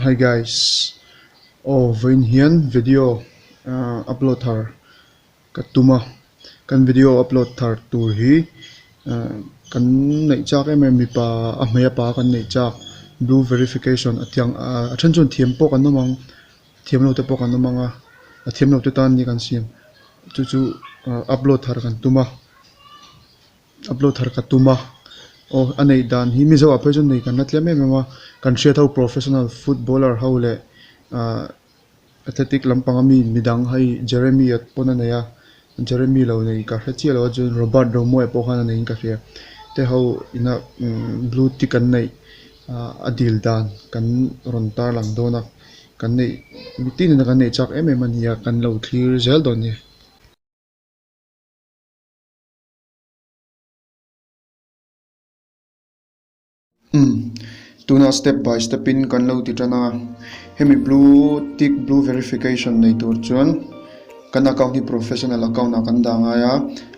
Hi guys aw vawiin hian video upload thar ka tum a kan video upload thar tur hi kan neih chak em em mipa a hmei a pa kan neih chak blue verification a thiang a then chuan thiam pawh kan awm ang thiam lo te pawh kan awm ang a a thiam lo te tan ni kan siam chu chu upload thar kan tum a. Upload thar ka tum a, aw a neih dan hi Mizo ah phei chuan nei kan la tlem em em a, kan hriat ho professional footballer ho leh ahh athletic lampang ami midang hei Jeremy a pawn a nei a, Jeremy lo nei ka hre chiah lo a chuan Robert Romawia pawh khan a neiin ka hria te ho ina blue tick an neih ahh a dil dan kan rawn tarlang dawn a, kan neih mitin in a kan neih chak em em a ni a, kan lo thlir zel dawn a ni. Umm tunah step by step in kan lo ti tan a, hemi blue tick blue verification nei tur chuan kan account hi professional account ah kan dah ngai a,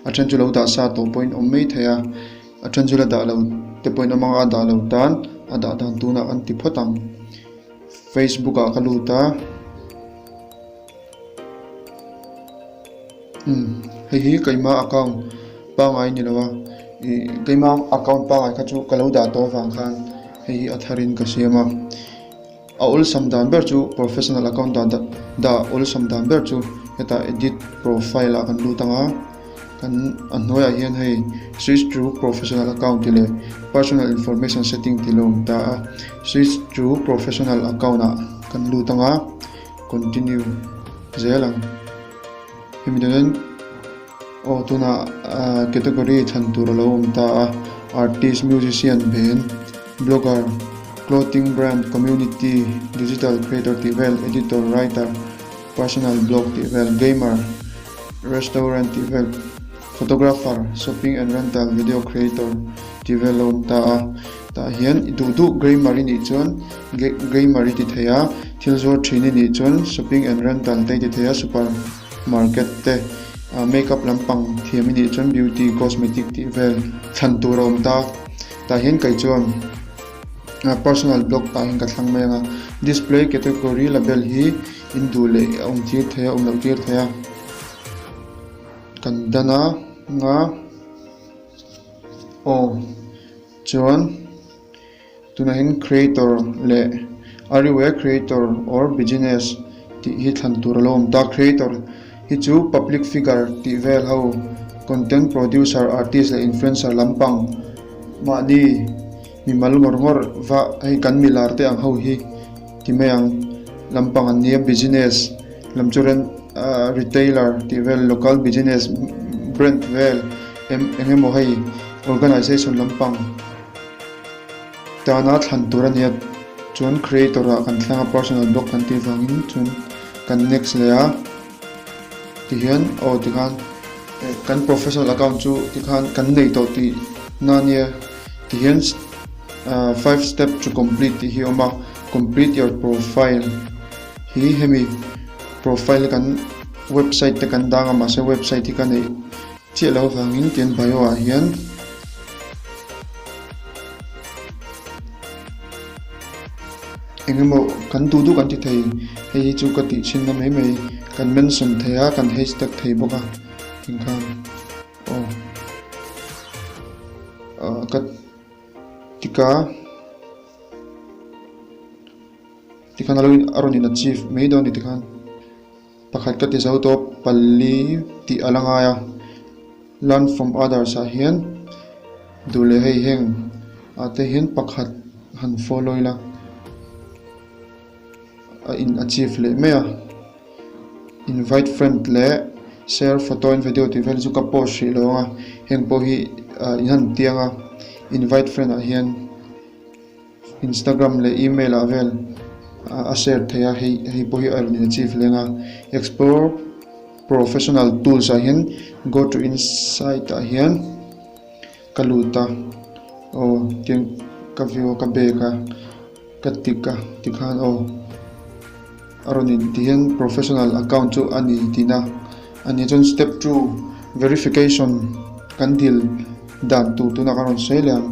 a then chu lo dah sa tawh pawhin awm mai thei a, a then chu la dah lo te pawhin awm anga a dah lo tan a dah dan tunah kan ti phawt ang facebook ah ka lut a. Umm hei hi keima account pangai ni lo a ih keima account pangai kha chu ka lo dah tawh avang khan hei hi a thar in ka siam a a awlsam dan ber chu professional account dah dah awlsam dan ber chu hetah edit profile ah kan lut ang a kan a hnuaiah hian hei switch to professional account tih leh personal information setting tih lo awm ta a switch to professional account ah kan lut ang a. Continue zel ang. Hemi dan hian aw tunah ah category thlan tur a lo awm ta a artist, musician, band, blogger, clothing brand, community, digital creator tih vel, editor, writer, personal blog tih vel, gamer, restaurant tih vel, photographer, shopping and rental, video creator tih vel a awm ta a. Tah hian i duh duh gamer i nih chuan gamer i ti thei a, thil zuar thin i nih chuan shopping and rental te i ti thei a, super market te ah makeup lampang thiam i nih chuan beauty cosmetic tih vel thlan tur a awm ta. Tah hian kei chuan ah personal blog tah hian ka thlang mai ang a, display category label hi in duh leh a awm tir thei a awm loh tir thei a, kan dan a nga aw. Chuan tunah hian creator leh are you a creator or business tih hi thlan tur a lo awm ta. Creator hi chu public figure tih vel ho content producer, artist leh influencer lampang mahni mimal ngawr ngawr va hei kan milar te ang ho hi ti mai ang lampang an nia business lam chu ren ah retailer tih vel local business brand vel eng emaw hei. Organization lampang tana thlan tur a nia chuan creator ah kan thleng a personal blog kan tih vangin chuan kan next leh a tihian aw tikhan kan professional account chu tikhan kan nei tawh tih na ania tihian five step to complete tih hi a awm a complete your profile hi hemi profile kan website te kan dang a mahse website hi ka neih. Chiah lo vangin tian bio ah hian eng emaw kan duh duh kan ti thei hei hi chu ka tih chhin na mai mai kan mention thei a kan hashtag thei bawk a engkhan aw ah ka tika tikhan alo a rawn in achieve mai dawn a ni tikhan. Pakhat ka ti zo tawp pali tih a la ngai a, learn from others ah hian duh leh hei heng ah te hian pakhat han follow ila a in achieve leh mai a, invite friend leh share photo and video tih vel chu ka post hrih lo ang a, heng pawh hi ah in han tiang a invite friend ah hian. Instagram leh email ah vel a share thei a hei hei pawh hi a rawn in achieve leng a explore professional tools ah hian go to insight ah hian ka lut a aw tiang ka view a ka bag a ka tick a tikhan aw a rawn in ti hian professional account chu a ni tihna a ni chuan step two verification kan dil dan tur tunah ka rawn sawi leh ang.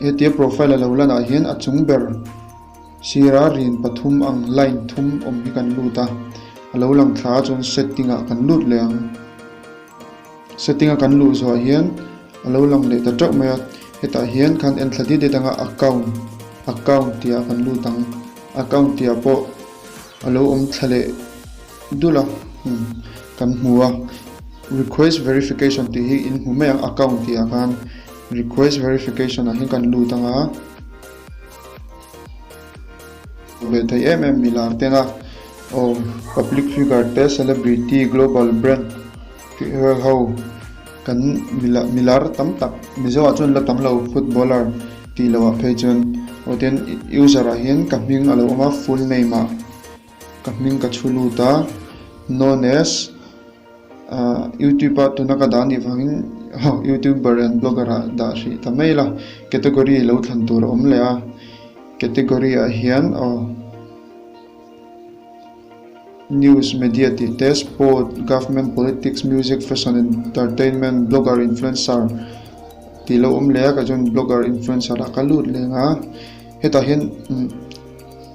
Hetia profile a lo lan ah hian a chung ber Sira rin pathum ang line thum awm hi kan lut a, a lo lang thla a chuan setting ah kan lut leh ang. Setting a kan luh zawh hian a lo lang leh ta teuh mai a, hetah hian khan en thla dit det anga account account tih ah kan lut ang, account tih ah pawh a lo awm thla leh dul a hmm kan hmu a, request verification tih hi in hmu mai ang account tih ah khan request verification ah hian kan lut anga. Ve thei em em milar ten a aw public figure te celebrity global brand tih vel ho kan milar tam tak mizo ah chuan la tam lo footballer tih loh ah phei chuan aw tin user ah hian ka hming a lo awm a full name ah ka hming ka chhu lut a known as. Ahh youtube a tuna ka dah anih vangin youtuber and blogger ah dah hrih ta mai la category lo thlan tur a awm leh a category ah hian aw news media tih te sport government politics music fashion entertainment blogger influencer tih lo awm leh a kei chuan blogger influencer ah ka lut leng a hetah hian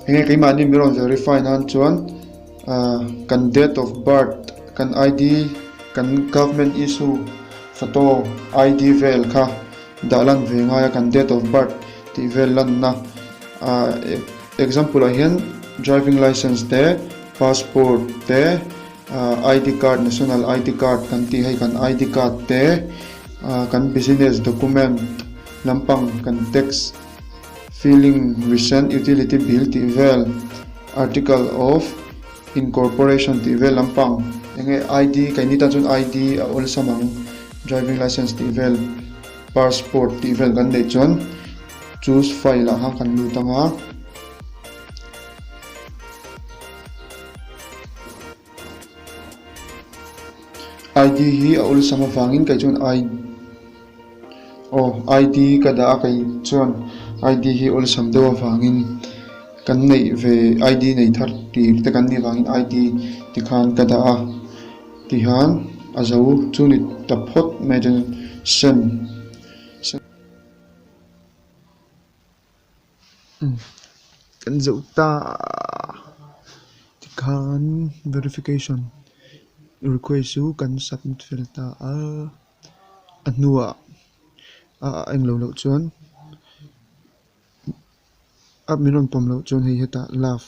eng nge keimahni min rawn verify nan chuan. Ahh kan date of birth kan ID kan government issue photo ID vel kha dah lan ve ngai a kan date of birth tih vel lanna ahh example ah hian driving licence te passport te ahh ID card national ID card kan tih hei kan ID card te ahh kan business document lampang kan tax Filling recent utility bill tih vel, article of incorporation tih vel lampang enge ID keini tan chuan ID a awlsam ang, driving licence tih vel, passport tih vel kan neih chuan choose file ah khan kan lut ang a. ID hi a awlsam avangin kei chuan I aw ID ka dah a kei chuan ID hi awlsam deuh avangin kan neih ve ID nei thar tir te kan nih vangin ID tikhan ka dah a tihian a zo chu ni ta phawt mai chuan send. Kan zoh ta tikhan verification request chu kan submit fel ta a a hnuah a englo loh chuan a min rawn pawm loh chuan hei hetah love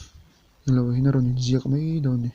englo hian a rawn inziak mai dawn a ni.